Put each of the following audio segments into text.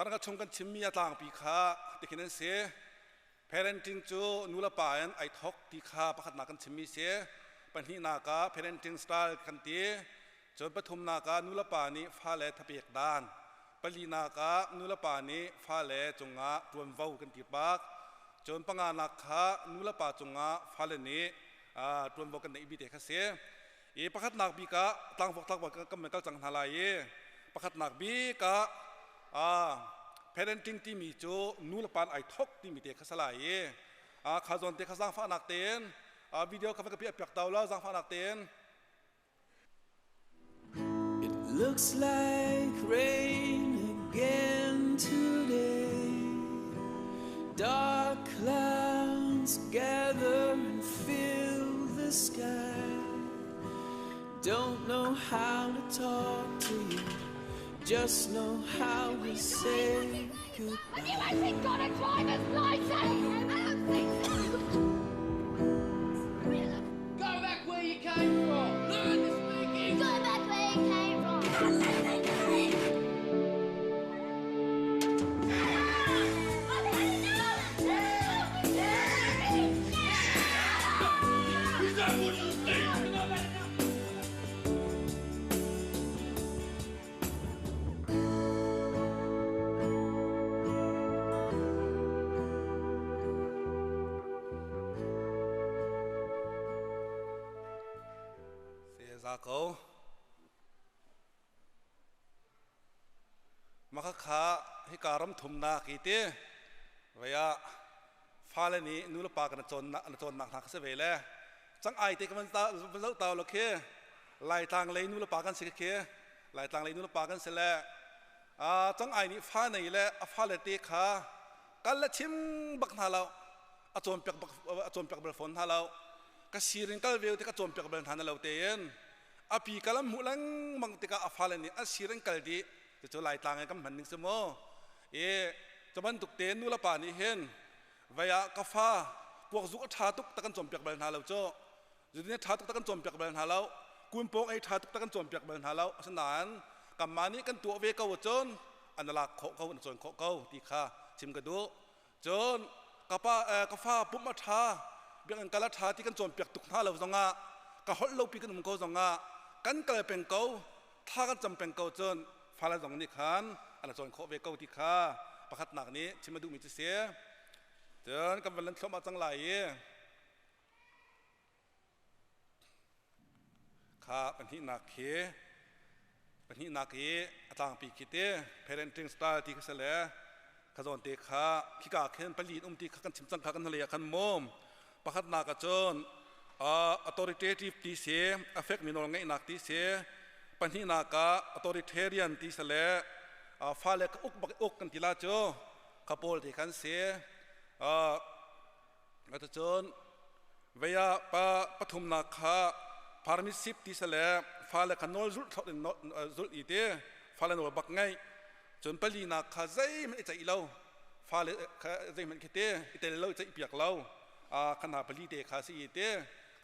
Zarh chung kan chimmi a tlangpi kha tikhin an si. Parenting cu nu le pa in ai thok ti kha pakhatnak kan chimmi si. Pahnihnak ah parenting style kan ti. Cun pathumnak ah nu le pa nih fale thapek dan. Palinak ah nu le pa nih fale cungah ṭuanvo kan ti bak. Cun panganak kha nu le pa cungah fale nih ṭuanvo kan neih bi te kha si. I pakhatnak bik ah tlangvok tlangvok kan kal cang hna lai i pakhatnak bik ah parenting timi cu nu le pa ai thok timi te kha si lai i kha zawn te kha zaangfahnak tein video kha van ka piah piak tau la zaangfahnak tein. It looks like rain again today. Dark clouds gather and fill the sky. Don't know how to talk to you, just know how to say goodbye. Have you actually got a driver's license? I don't think so. Go back where you came from. Learn to speak English. Go back where you came from. Is that what you think? Za ko. Maka kha hika ram thumnak i te vaya fale nih nu le pa kan cawnnak an cawnnak hna kha si ve le cang ai te ka van ta van zoh tau lo khi Laitlang lei nu le pa kan si khi Laitlang lei nu le pa kan si le cang ai nih fa nei le a fale te kha kal le chim bak hna lo a cawnpiak bak a cawnpiak bal fawn hna lo ka sirin kal ve te ka cawnpiak bal hna na lo tein a pi kalam hmuh lengmang tikah a fale nih an sirin kal dih cucu Laitlang in kan hman ning si mu i cu bantuk te nu le pa nih hin vei ah ka fa kuak zuk a ṭha tuk ta kan cawnpiak bal hna lo cu zudin a ṭha tuk ta kan cawnpiak bal hna lo kunpawng ei ṭha tuk ta kan cawnpiak bal hna lo asinain kanmah nih kan tuah ve ko ahcun an lak khawh ko an cawn khawh ko ti kha chim ka duh. Cun ka pa ka fa pumh a ṭha biakinn kal a ṭha ti kan cawnpiak tuk hna lo zongah ka holh lopi kan um ko zongah kan kal peng ko thla kan cam peng ko cun fale zong nih khan an cawn khawh ve ko ti kha pakhatnak nih chim a duhmi cu si. Cun kan van lan thluahmah cang lai i Kha pahnihnak khi pahnihnak i a tlangpi khi te parenting style ti kha si le kha zawn te kha khika khin pali in um ti kha kan chim cang kha kan hnulei ah khan mum pakhatnak ah cun authoritative ti si a fekmi nawl ngeihnak ti si pahnihnak ah authoritarian ti si le fale ka uk bak uk kan ti la cu kha pawl te khan si. Cuticun vei ah pa pathumnak kha permissive ti si le fale kha nawl zulh thlawt in zulh i ti fale nawl bak ngaih. Cun palinak kha zeihmanh i ceih lo, fale kha zeihmanh khi ti i tel lo, i ceih piak lo. Kha hna pali te kha si i ti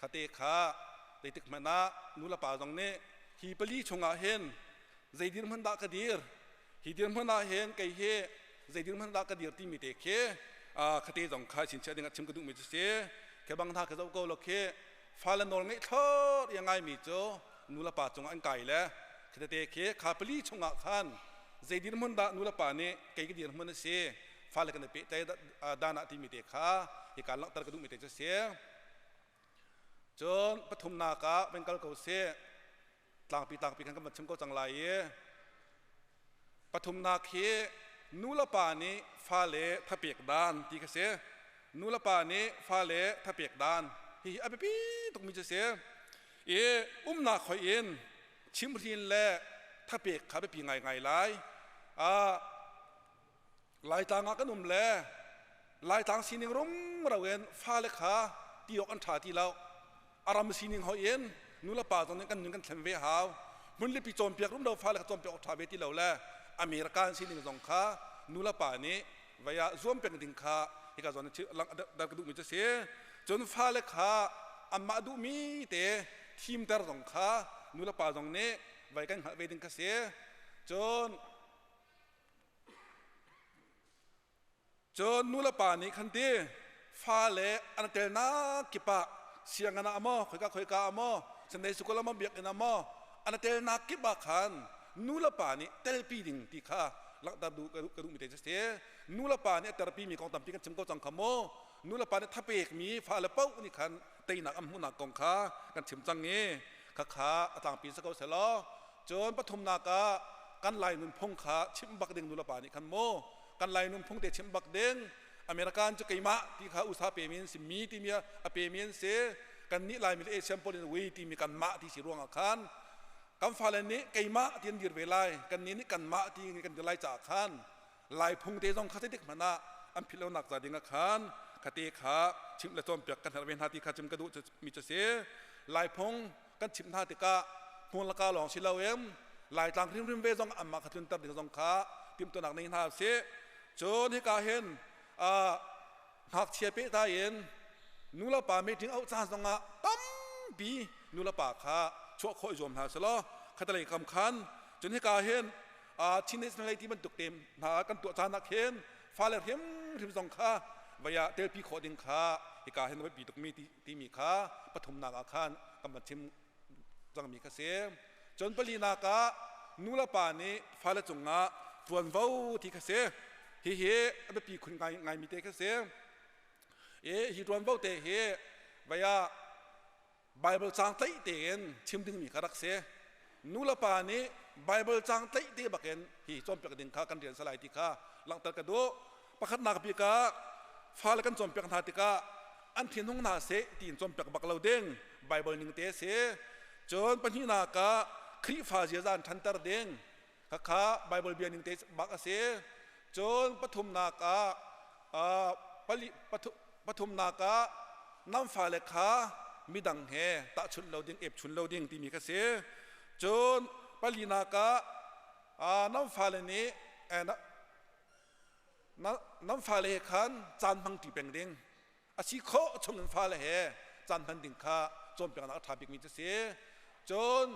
kha te kha zeitik hmanh ah nu le pa zong nih hi pali chungah hin zei dirhmun dah ka dir, hi dirhmun ah hin kei hi zei dirhmun dah ka dir timi te khi khate zong kha chinchiah ding ah chim ka duhmi cu si. Khi bang hna ka zoh ko lo khi fale nawl ngeih thlawt i a ngaimi cu nu le pa cungah an kai le khate khi kha pali chungah khan zei dirhmun dah nu le pa nih kei ka dirhmun a si fale kan i pehtlai dan ah timi te kha hika langhter ka duhmi te cu si. Cun pathumnak ah van kal ko sih. Tlangpi tlangpi khan kan van chim ko cang lai i pathumnak hi nu le pa nih fale thapek dan ti kha si. Nu le pa nih fale thapek dan hihi a biapi tukmi cu si. I umnak hoi in chimhrin le thapek kha biapi ngaingai lai. Laitlang ah kan um le Laitlang sining rumro in fale kha ti awk an ṭha ti lo. A ram sining hoi in nu le pa zong nih kan nun kan thlen ve hau. Hmunlipi cawnpiak rumro fale kha cawnpiak awk ṭha ve ti lo le American sining zong kha nu le pa nih vei ah zuam peng ding kha hika zawn dar ka duhmi cu si. Cun fale kha anmah duhmi te thimter zong kha nu le pa zong nih vei kan hngalh ve ding kha si. Cun. Cun nu le pa nih khan ti fale an telnak kip ah sianginn ah maw khoika khoika ah maw Sunday school ah maw biakinn ah maw an telnak kip ah khan nu le pa nih telpi ding ti kha langhter duh ka duh mi te cu si. Nu le pa nih a terpi mi kong tampi kan chim ko cang kha mu. Nu le pa nih thapek mi fale paoh nih khan teinak an hmuhnak kong kha kan chim cang i khakha a tlangpi si ko selaw. Cun pathumnak ah kan Lai nunphung kha chimh bak ding nu le pa nih khan mu kan Lai nunphung te chimh bak ding. American cu keimah ti kha usa pe mi an si, mi timi a pe mi an si. Kan nih Laimi le Asian pawl in we timi kanmah ti si ruangah khan kan fale nih keimah ti an dir ve lai, kan nih nih kanmah ti kan dir lai caah khan Lai phung te zong kha zeitik hmanh ah an philh lonak ca ding ah khan khate kha chimh le cawnpiak kan herh ve hna ti kha chim ka duh mi cu si. Lai phung kan chimh hna tikah hmun laka lawng si loin Laitlang hrimhrim ve zong anmah kha tlunter ding zong kha timhtuahnak nei hna usih. Cun hika hin ngakchia pehtlai in nu le pa meeting auh caan zongah tampi nu le pa kha chuah khawh i zuam hna selaw khatalei kam khan. Cun hika hin Chin National lei ti bantuk te hna kan tuah caan ah khin fale hrimhrim zong kha vaya telpi khawh ding kha hika hin biapi tukmi timi kha pathumnak ah khan kan van chim cangmi kha si. Cun palinak ah nu le pa nih fale cungah ṭuanvo ti kha si. Hihi a biapi khun ngai ngaimi te kha si. I hi ṭuanvo te hi vaya Bible caang tlaih tein chim dingmi kha rak si. Nu le pa nih Bible caang tlaih te bakin hi cawnpiak ding kha kan rian salai ti kha langhter ka duh. Pakhatnak bik ah fale kan cawnpiak hna tikah an thinhung hna seh tiin cawnpiak bak lo ding, Bible ning te a si. Cun pahnihnak ah Khrihfa ziaza an ṭhanter ding, khakha Bible bia ning te bak a si. Cun pathumnak ah pali pathumnak ah nan fale kha midang he tahchunh lo ding, epchun lo ding timi kha si. Cun palinak ah nan fale nih nan fale he khan caan hmangṭi peng ding, a si khawh chung in fale he caan hman ding kha cawnpiaknak a ṭha bikmi cu si. Cun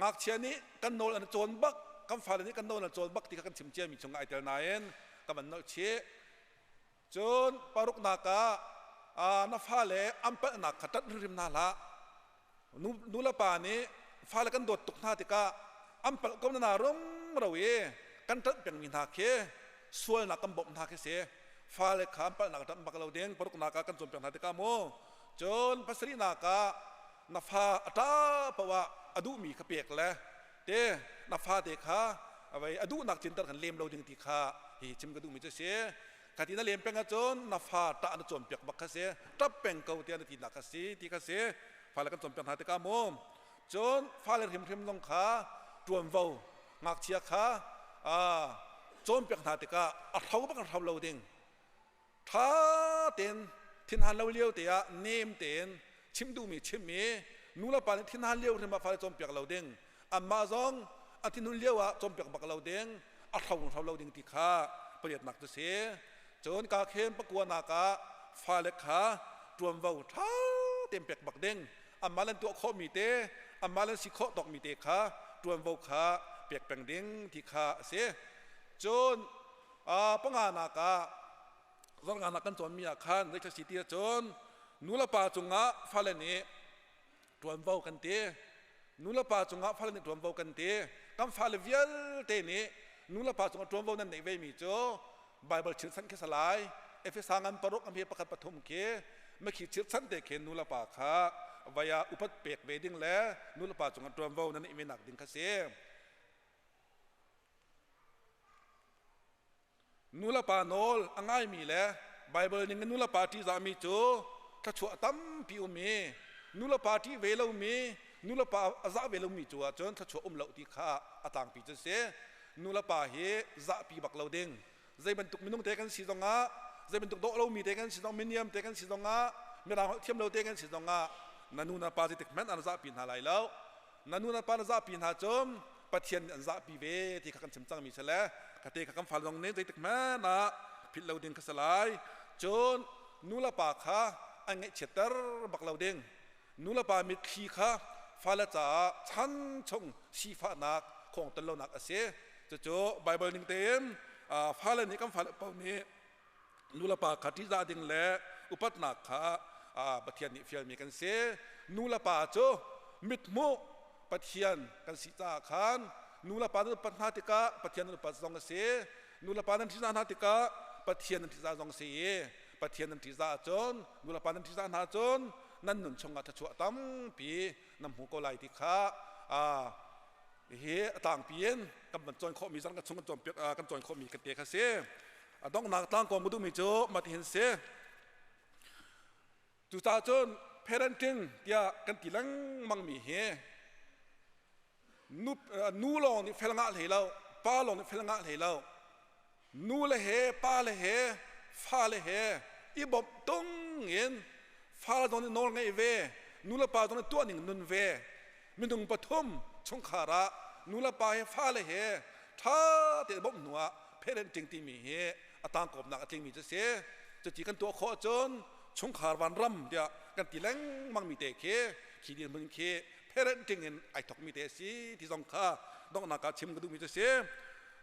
ngakchia nih kan nawl an cawn bak, kan fale nih kan nawl an cawn bak ti kha kan chim ciami chung ah ai tel nain ka van nolh chih. Cun paruknak ah na fale an palhnak kha ṭanh hrimhrim hna hlah. Nu le pa nih fale kan dawt tuk hna tikah an palh ko na rumro i kan ṭanh pengmi hna khi sualnak kan bawmh hna khi si. Fale kha an palhnak ṭanh bak lo ding paruknak ah kan cawnpiak hna tikah mu. Cun pasarihnak ah na fa a ṭa paoh ah a duhmi kha pek le te na fate kha a duhnak cinter kan lem lo ding ti kha hi chim ka duhmi cu si. Kha ti na lem peng ahcun na fa ṭah na cawnpiak bak kha si, ṭap peng ko tiah na tinak kha si ti kha si. Fale kan cawnpiak hna tikah mu, cun fale hrimhrim zong kha ṭuanvo ngakchia kha cawnpiak hna tikah a hro bak in hro lo ding, ṭha tein thinhan lo lio te ah nem tein chim duhmi chim i nu le pa nih thinhan lio hrim ah fale cawnpiak lo ding, anmah zong a thinhun lio ah cawnpiak bak lo ding, a hro hro lo ding ti kha pariatnak cu si. Cun ka khen pakuanak ah fale kha ṭuanvo ṭha tein pek bak ding, anmah lan tuah khawhmi te, anmah lan si khawh tawkmi te kha ṭuanvo kha pek peng ding ti kha a si. Cun panganak ah zarnganak kan cawnmi ah khan zeithla si ti ahcun nu le pa cungah fale nih ṭuanvo kan ti, nu le pa cungah fale nih ṭuanvo kan ti. Kan fale vialte nih nu le pa cungah ṭuanvo nan neih vemi cu Bible chirchan khi salai Efesa ngan paruk am hi pakhat pathum khi makhi chirchan te khin nu le pa kha vaya upat pek ve ding le nu le pa cungah ṭuanvo nan neih ve nak ding kha si. Nulepa nawl a ngaimi le Baibal ning in nulepa ṭihzahmi cu thluachuah tampi um i nulepa ṭih ve lomi, nulepa a zah ve lomi cu ahcun thluachuah um lo ti kha a tlangpi cu si. Nulepa hi zahpi bak lo ding. Zei bantuk minung te kan si zongah, zei bantuk dawh lomi te kan si zong, miniam te kan si zongah, mirang holh thiam lo te kan si zongah, na nu na pa zeitik hmanh an zahpi hna lai lo. Na nu na pa na zahpi hna cun Pathian nih an zahpi ve ti kha kan chim cangmi si le kha te kha kan fal zong nih zeitik hmanh ah philh lo ding kha si lai. Cun nu le pa kha an ngaihchiatter bak lo ding. Nu le pa mitthli kha fale caah chan chung sifahnak khong tel lonak a si. Cucu Bible ning tein fale nih kan fale paoh nih Nulepa kha ṭihzah ding le upatnak kha Pathian nih fialmi kan si. Nulepa cu mithmuh Pathian kan si caah khan nulepa nan upat hna tikah Pathian nan upat zong a si. Nulepa nan ṭihzah hna tikah Pathian nan ṭihzah zong a si i Pathian nan ṭihzah ahcun, nulepa nan ṭihzah hna ahcun nan nun chungah thluachuah tampi nan hmu ko lai ti kha hihi a tlangpi in kan van cawn khawhmi zan kan chung kan cawnpiak kan cawn khawhmi kan te kha si. A donghnak tlangkawm ka duhmi cu matihin si. Cucaah cun parenting tiah kan ti lengmang mi hi nu, nu lawng nih fel ngah hlei lo, pa lawng nih fel ngah hlei lo, nu le he, pa le he, fa le he i bawmh tung in, fa le zong nih nawl ngeih ve, nu le pa zong nih tuah ning nun ve, minung pathum chungkhar ah nu le pa he, fa le he ṭha tein bawmh hnu ah parenting timi hi a tangkawmnak a tlingmi cu a si. Cuti kan tuah khawh ahcun chungkhar vanram tiah kan ti lengmang mi te khi, khi dirhmun khi parenting in ai thokmi te a si ti zong kha donghnak ah chim ka duhmi cu a si.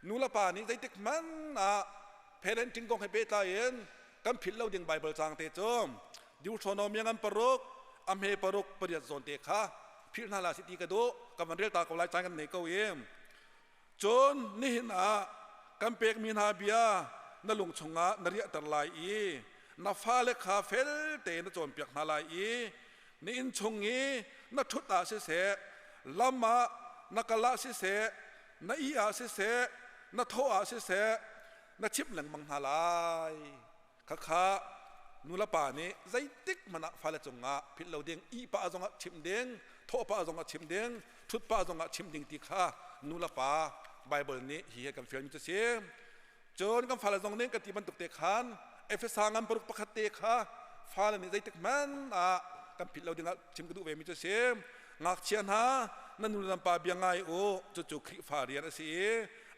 Nu le pa nih zeitik hmanh ah parenting kong he pehtlai in kan philh lo ding Bible caang te cu Deuteronomy ngan 6 a hme 6 8 zawn te kha philh hna la si ti ka duh. Kan van rel ta ko lai, caan kan nei ko i. Cun nihin ah kan pekmi hna bia na lung chungah na riahter lai i na fale kha fel tein na cawnpiak hna lai i na inn chung i na ṭhut ah siseh, lam ah na kal ah siseh, na ih ah siseh, na thawh ah siseh, na chimh lengmang hna lai. Khakha nulepa nih zeitik hmanh ah fale cungah philh lo ding, ih pah zongah chimh ding, thawh pah zongah chimh ding, ṭhut pah zongah chimh ding ti kha nulepa Bible nih hi he kan fialmi cu si. Cun kan fale zong nih kan ti bantuk te khan Efesa ngan 6 pakhat te kha fale nih zeitik hmanh ah kan philh lo dingah chim ka duh ve mi cu si. Ngakchia hna, nan nu le nan pa bia ngai u, cucu Khrihfa rian a si i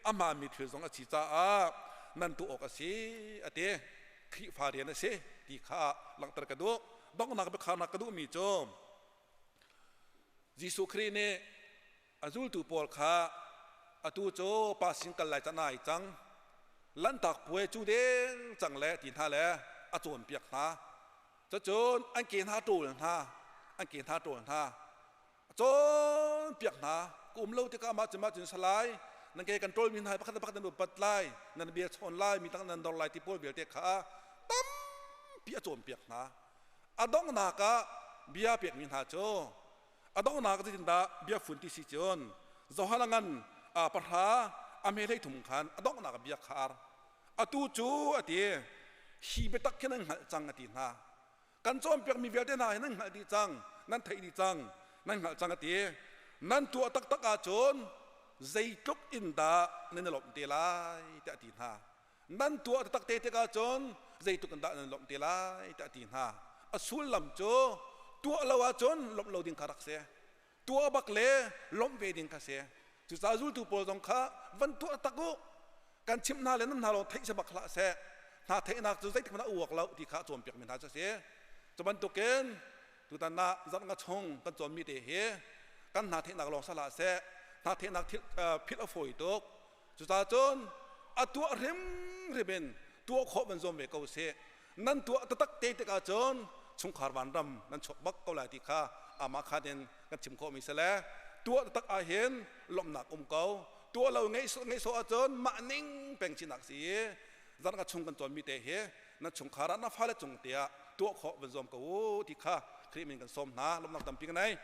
a hmaanmi thil zong a si caah nan tuah awk a si, a ti. Khrihfa rian a si ti kha langhter ka duh. Donghnak biakharnak ka duhmi cu Jesuh Khrih nih a zultu pawl kha atu cu pa sin kal lai can ai cang, Lanhtak puai cu deng cang le ti hna le a cawnpiak hna. Cucun an ke hna ṭawl hna, an ke hna ṭawl hna, a cawnpiak hna. Ka um lo tikah mah cu mah cun salai nan ke kan ṭawlmi hna pakhat le pakhat nan upat lai, nan bia chawn lai, mi tang nan dor lai ti pawl vialte kha tampi a cawnpiak hna. A donghnak ah bia pekmi hna cu, a donghnak zeitindah bia fun ti si cun, Johan a ngan 10 a hme 33 khan a donghnak bia khar. Atu cu, a ti, hi biatak khi nan hngalh cang, a ti hna. Kan cawnpiakmi vialte hna hi nan hngalh dih cang, nan theih dih cang, nan hngalh cang, a ti. Nan tuah taktak ahcun zeitluk in dah nan i lawmh te lai, tiah a ti hna. Nan tuah taktak te tikah cun zeitluk in dah nan lawmh te lai, tiah a ti hna. A sullam cu tuah lo ahcun lawmh lo ding kha rak si, tuah bak le lawmh ve ding kha si. Cucaah zultu pawl zong kha van tuah tak u, kan chimh hna le nan hna lawng theih si bak hlah seh, hna theihnak cu zeitik hmanh ah uak lo ti kha cawnpiak mi hna cu a si. Cu bantukin tutan ah zarh nga chung kan cawnmi te hi kan hna theihnak lawng si hlah seh, hna theihnak philh a fawi tuk. Cucaah cun a tuah hrimhrim in tuah khawh van zuam ve ko sih. Nan tuah taktak te tikah cun chungkhar vanram nan chuak bak ko lai ti kha amah khan in kan chim khawhmi si le tuah taktak ahhin lawmhnak um ko. Tuah lo ngeih sawh ahcun mah ning peng sinak si i zarh nga chung kan cawnmi te hi nan chungkhar ah na fale cung tiah tuah khawh van zuam ko u ti kha Khrih min kan sawm hna. Lawmhnak tampi ka nei.